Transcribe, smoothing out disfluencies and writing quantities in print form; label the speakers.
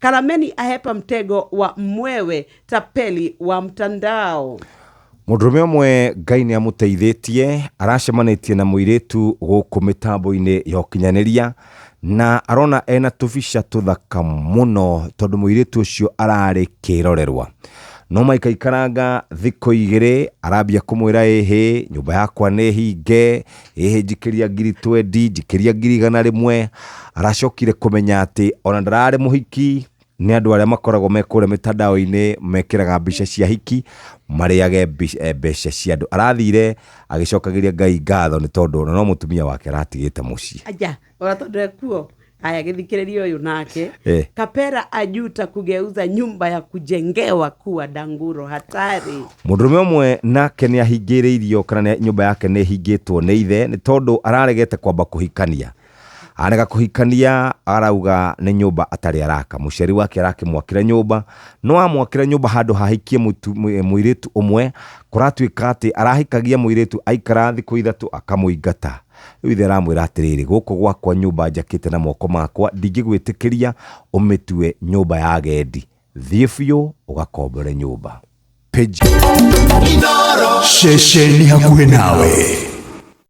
Speaker 1: Karameni ahepa mtego wa mwewe tapeli wa mtandao.
Speaker 2: Mũndũrũme ũmwe Ngai nĩ amũteithĩtie aracemanĩtie na mũirĩtu gũkũ mĩtambo-inĩ ya ũkinyanĩria na arona ena tũbica tũthaka mũno tondũ mũirĩtu ũcio ararĩ kĩrorerwa. No maikaikaranga thikũ igĩrĩ arambia kũmwĩra ĩhĩ nyũmba yakwa nĩ hinge, ĩhĩ njikĩria ngiri twendi, njikĩria ngiri 100. Aracokire kũmenya atĩ ona ndararĩ mũhiki nĩ andũ arĩa makoragwo me kũrĩa mĩtandao-inĩ mekĩraga mbica cia hiki marĩage mbeca cia andũ. Arathire agĩcokagĩria Ngai ngatho nĩ tondũ ona no mũtumia wake aratigĩte mũciĩ.
Speaker 1: Aja, ona tondũ ekuo. Aya gĩthikĩrĩria ũyũ nake. Kapera ajuta kugeuza nyumba ya kujengewa kuwa danguro hatari.
Speaker 2: Mũndũrũme ũmwe nake nĩ ahingĩrĩirio kana nyũmba yake nĩ ĩhingĩtwo nĩ ithe nĩ tondũ araregete kwamba kũhikania. Arega kũhikania arauga nĩ nyũmba atarĩ araka. Mũciari wake arakĩmwakĩra nyũmba, no amwakĩra nyũmba handũ hahikie mũirĩtu ũmwe, kũratuĩka atĩ arahikagia mũirĩtu aikara thikũ ithatũ akamũingata. Rĩu ithe aramwĩra atĩrĩrĩ, gũkũ gwakwa nyũmba njakĩte na moko makwa ndingĩgwĩtĩkĩria ũmĩtue nyũmba ya agendi. Thiĩ biũ ũgakombore nyũmba. Page.
Speaker 3: Ceceni hakuhĩ nawe.